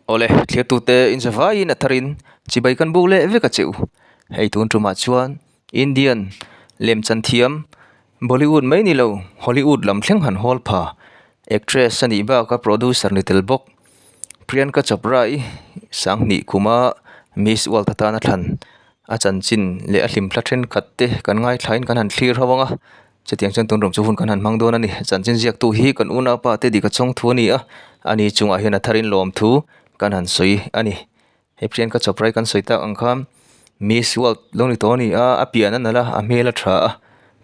Awle, thliartute inzavaiin a tharin chibai kan buk leh vek a che u. Hei tun tumah chuan Indian lemchan thiam Bollywood mai ni lo Hollywood lam thleng han hawl pha actress a nih baka producer ni tel bawk Priyanka Chopra-i sanghnih kuma Miss World atana thlan a chanchin leh a hlimthla thenkhat te kan ngaithlain kan han thlir ho ang a. Chutiang chuan tun rum chu hun kan han hmang dawn a ni. Chanchin ziaktu hi kan unaupa te dik a chawng thu a ni a, ani chungah hian a tharin lawm thu kan han sawi a ni. Hei Priyanka Chopra hi kan sawi tak ang khan Miss World lo ni tawh a ni a, a pian a nalh a, a hmel a tha a,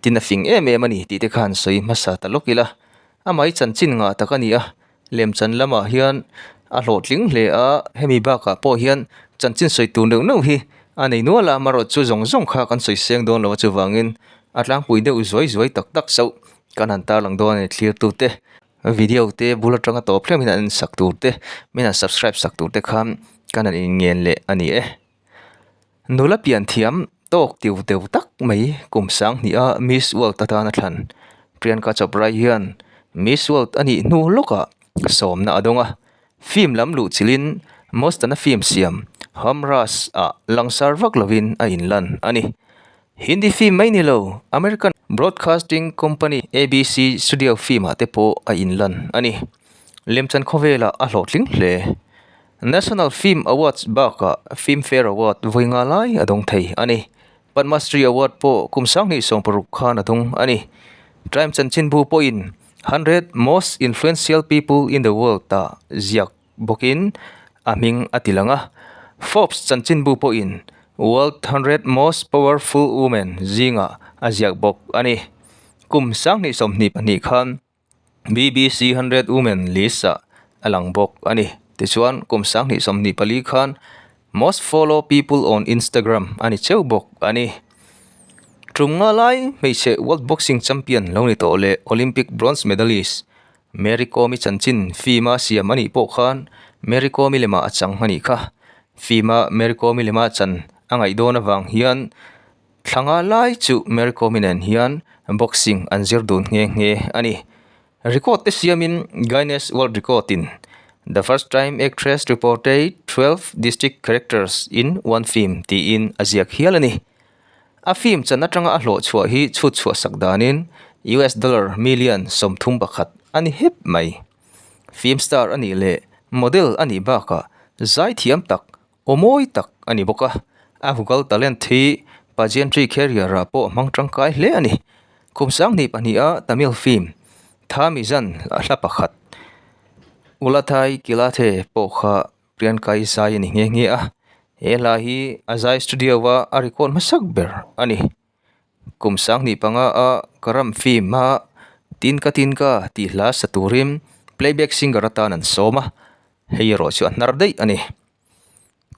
tin a fing em em a ni tih te kha han sawi hmasa ta lawk ila. Amah hi chanchin ngah tak a ni a, lemchan lamah hian a hlawhtling hle a, hemi bakah pawh hian chanchin sawi tur neuh neuh hi a nei nual a, amaherawhchu chu zawng zawng kha kan sawi seng dawn lo a, chuvangin a tlangpui deuh zuai zuai tak tak chauh kan han tarlang dawn a ni thlirtute video te bul atanga tawp thleng hian an en sak tur te min han subscribe sak tur te khan kan han inngen leh a ni e. Nula pian thiam tawk tiu deuh tak mai kum sang hnih a Miss World atana thlan Priyanka Chopra hian Miss World a nih hnu lawkah sawmna a dawng a, film lam luh chilhin Mostana film siam Humraaz ah langsar vak lovin a inlan a ni. Hindi film mai ni lo American Broadcasting Company ABC studio film ah te pawh a inlan a ni. Lemchan khawvelah a hlawhtling hle. National Film Awards bakah Filmfare Award vawi nga lai a dawng thei a ni. Padma Shri Award pawh kum 2016 khan a dawng a ni. Time chanchinbu pawhin 100 Most Influential People in the World ah ziak bawkin a hming a ti lang a. Forbes chanchinbu pawhin World 100 Most Powerful Women zingah a ziak bawk a ni. Kum 2022 khan BBC 100 Women list ah a lang bawk a ni. Tichuan, kum 2024 khan Most Follow People on Instagram a ni cheu bawk a ni. Tum nga lai hmeichhe World Boxing Champion lo ni tawh leh Olympic bronze medalist Mary Kom-i chanchin film-a siam a nih pawh khan Mary Kom-i lemah a chang a nih kha. Film-a Mary Kom-i lema chan a ngaih dawn avang hian Thla nga lai chu Mary Kom-i nen hian boxing an zir dun nghe nghe a ni. Record te siamin Guinness World Record in The first time actress to portray 12 distinct characters in one film tiin a ziak hial a ni. A film chan atanga a hlawh chhuah hi chhut chhuah sak danin US dollar million 31 a ni hep mai. Film star a nih leh model a nih bakah zaithiam tak Aw mawi tak a ni bawk a, a vocal talent hi pageantry career ah pawh a hmang tangkai hle a ni. Kum 2002 a Tamil film Thamizhan a hla pakhat Ulathai Kilathe pawh kha Priyanka-i zai a ni nghe nghe a, he hla hi a zai studio a a record hmasak ber a ni. Kum 2005 a Karam film a Tinka Tinka tih hla sa turin playback singer atan an sawm a, Hei erawh chu a hnar daih a ni.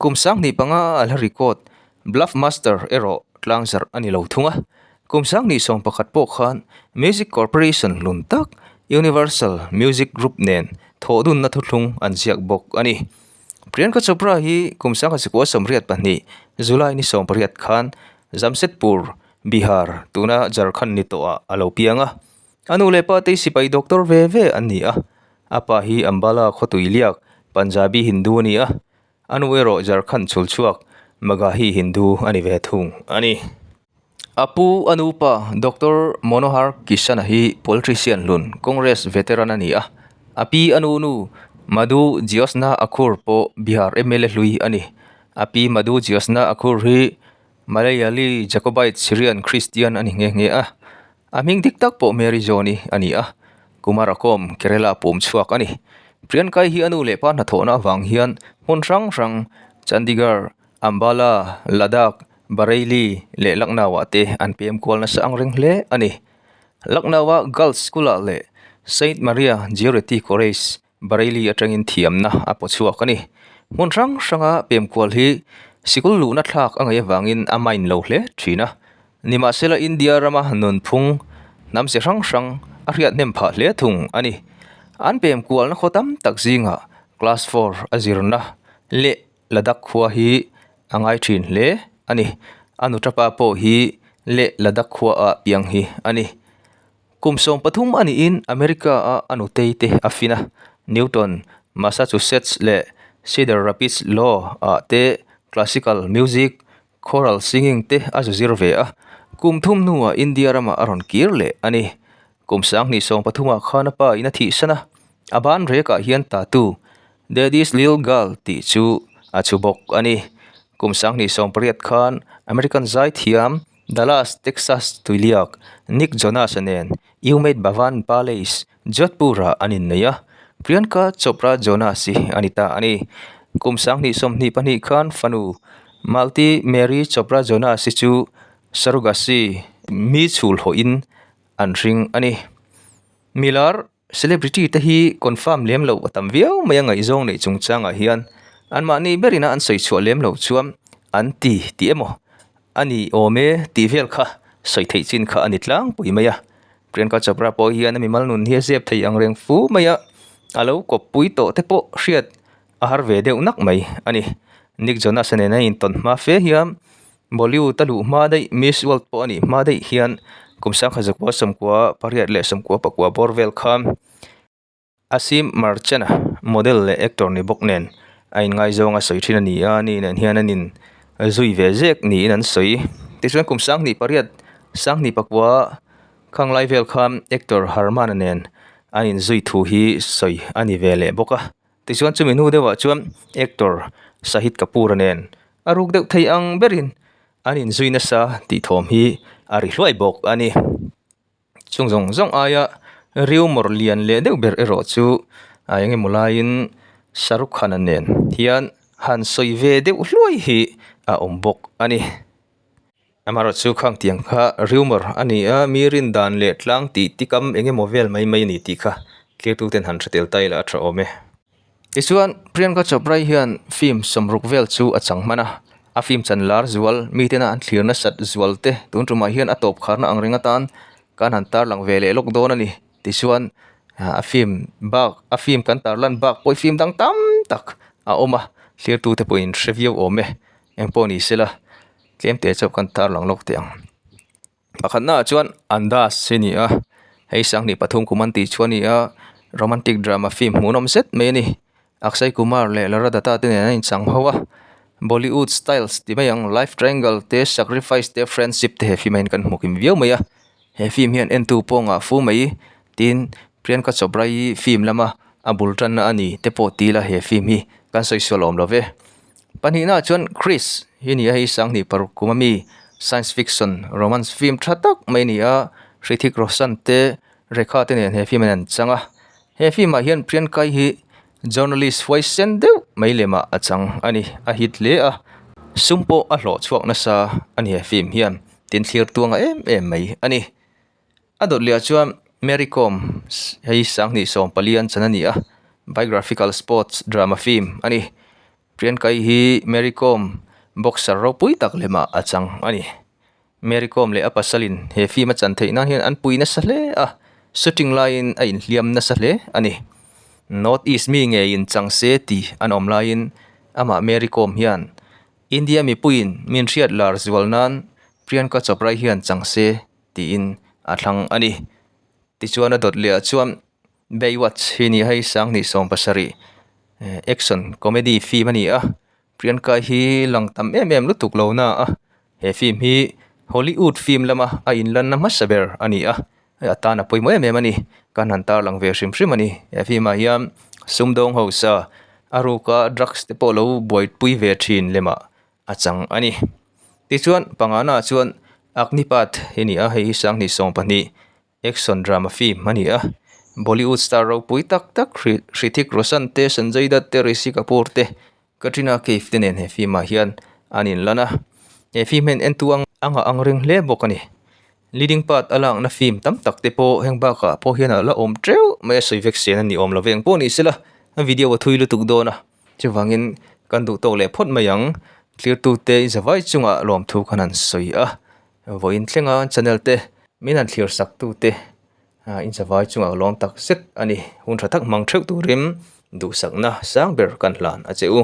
Kum 2005 a la record Bluff Master erawh tlangzarh a ni lo thung a. Kum 2011 pawh khan Music Corporation hlun tak Universal Music Group nen thawhdunna thuthlung an ziak bawk a ni. Priyanka Chopra hi kum 1982 July ni 18 khan Jamshedpur, Bihar, tuna Jharkhand ni tawhah a lo piang a. A nu leh pa te sipai doctor ve ve an ni a. A pa hi Ambala khawtui liak Punjabi Hindu a ni a, a nu erawh Jharkhand chhul chhuak Magahi Hindu a ni ve thung a ni. A pu a nupa Doctor Manohar Kishan-a hi politician hlun Congress veteran a ni a, a pi a nu nu Madhu Jyotsna Akhur pawh Bihar mla hlui a ni. A pi Madhu Jyotsna Akhur hi Malayali Jacobite Syrian Christian a ni nghe nghe a. A hming dik tak pawh Mary John-i a ni a, Kumarakom, Kerala pum chhuak a ni. Priyanka-i hi a nu leh pa hnathawhna avang hian hmun hrang hrang Chandigarh, Ambala, Ladakh, Bareilly leh Lucknow-ah te an pem kual nasa ang reng hle a ni. Lucknow-a Girls School-ah leh Saint Maria Goretti College, Bareilly atangin thiamna a paw chhuak a ni. Hmun hrang hranga pem kual hi sikul luhna thlak a ngaih avangin a mind lo hle thin a. Nimahsela India rama nunphung hnam chi hrang hrang a hriat hnem phah hle thung a ni. An pem kualna khaw tam tak zingah class four a zirna leh Ladakh khua hi a ngai thin hle a ni. A nutapa pawh hi leh Ladakh khuaah piang hi a ni. Kum 13 a niin America-a a nutei te a fin a, Newton, Massachusetts leh Cedar Rapids Law ah te classical music, choral singing te a zu zir ve a, kum thum hnuah India ramah a rawn kir leh a ni. Kum 2013 ah khan a pa in a thihsan a, a ban rekah hian tattoo Daddy's Little Girl tih chu a chhu bawk a ni. Kum 2018 khan American zaithiam Dallas, Texas tuiliak Nick Jonas-a nen Umaid Bhawan Palace, Jodhpur-ah an innei a, Priyanka Chopra Jonas hi a ni ta a ni. Kum 2022 khan fanu Malti Mary Chopra Jonas hi chu Surrogacy mi chhul hawhin an hring a ni. Milar celebrity te hi confirm lem loh a tam viau mai a ngaihzawng neih chungchangah hian anmahni berina an sawi chhuah lem loh chuan an ti tih emaw a ni awm e tih vel kha sawi theih chin kha a ni tlangpui mai a. Priyanka Chopra pawh hian a mimal nun hi a zep thei ang reng fu mai a, a lo kawppui tawh te pawh hriat a har ve deuh nak mai a ni. Nick Jonas a nen a intawn hma fe hian Bollywood a luh hma daih Miss World pawh a nih hma daih hian kum 1998 bawr vel khan Asim Merchant a model leh actor ni bawk nen a inngaizawng a sawi thin a ni a, ani nen hian an in zui ve zek niin an sawi. Tichuan kum 2008 2009 khang lai vel khan actor Harman-a nen an inzui thu hi sawi a ni ve leh bawk a. Tichuan chumi hnu deuhah chuan actor Shahid Kapoor-a nen a ruk deuh thei ang berin an inzui nasa tih thawm hi a ri hluai bawk a ni. Chung zawng zawng aia rumour lian leh deuh ber erawh chu a eng emaw laiin Shah Rukh Khan-a nen hian han sawi ve deuh hluai hi a awm bawk a ni. Amaherawhchu chu khang tiang kha rumour a ni a, mi rin dan leh tlang tih tikam eng emaw vel mai mai a ni tih kha clear ten han hre tel ta ila a tha awm e. Tichuan, Priyanka Chopra hian film sawmruk vel chu a chang hman a, a film chan lar zual, mitena an thlir nasat zual te tun tumah hian a tawp kharna ang reng atan kan han tarlang ve leh lawk dawn a ni. Tichuan, a film bak a film kan tarlan bak pawh hi film dang tam tak a awm a, thlirtute pawhin hre viau awm e, engpawh ni sela. Tlem te chauh kan tarlang lawk teh ang. Pakhatnaah chuan Andaz hi a ni a, hei 2003 kum an tih chu a ni a, romantic drama film hmuhnawm zet mai a ni. Akshay Kumar leh Lara Dutta te nen an inchang ho a, Bollywood styles ti mai ang life triangle te, sacrifice te, friendship te he film ah hian kan hmu kim viau mai a. He film hian entu pawh ngah fu mai tin Priyanka Chopra hi film lama a bul tanna a ni te pawh ti ila he film hi kan sawi sual awm lo ve. Pahnihnaah chuan Chris hi a ni a, hei 2006 kum ami science fiction romance film tha tak mai a ni a, Hrithik Roshan te Rekha te nen he film ah hian an chang a. He film ah hian Priyanka hi journalist huaisen deuh mai lemah a chang a ni, a hit hle a, sum pawh a hlawh chhuak nasa a ni he film hian, tin thlir tuanga em em mai a ni. A dawt leh ah chuan Mary Kom hei 2014 an chan a ni a, biographical sports drama film a ni. Priyanka hi Mary Kom boxer ropui tak lemah a chang a ni. Mary Kom leh a pasalin he film a chan theih nan hian an pui nasa hle a, shooting laiin a inhliam nasa hle a ni. North East mi ngeiin chang se ti an awm laiin amah Mary Kom hian India mipuiin min hriat lar zual nan Priyanka Chopra hian chang se tiin a thlang a ni. Tichuan a dawt leh ah chuan Baywatch hi a ni a, hei 2017 action comedy film a ni a, Priyanka hi lang tam em em lutuk lo na a, he film hi Hollywood film lama a inlanna hmasa ber a ni a, hei a tan a pawimawh em em a ni, kan han tarlang ve hrim hrim a ni, he film ah hian sumdawng hausa a ruka drugs te pawh lo buaipui ve thin lemah a chang a ni. Tichuan pangana ah chuan Agnipath hi a ni a, hei hi 2020 Action drama film a ni a, Bollywood star ropui tak tak Hrithik Roshan te, Sanjay Dutt te, Rishi Kapoor te, Katrina Kaif te nen he film ah hian an inlan a. He film hian entu a ngah ang reng hle bawk a ni. Leading part a lakna film tam tak te pawh heng bakah pawh hian a la awm teuh mai a, sawi vek sen a ni awm lo ve engpawh ni sela a video a thui lutuk dawn a. Chuvangin kan duh tawk leh phawt mai ang, cleartute i zavai chungah lawmthu khan an sawi a. Vawiin thlenga channel te min han thlir sak tu te in zavai chungah lawm tak zet a ni. Hun tha tak hmang theuh turin duhsakna sang ber kan hlan a che u.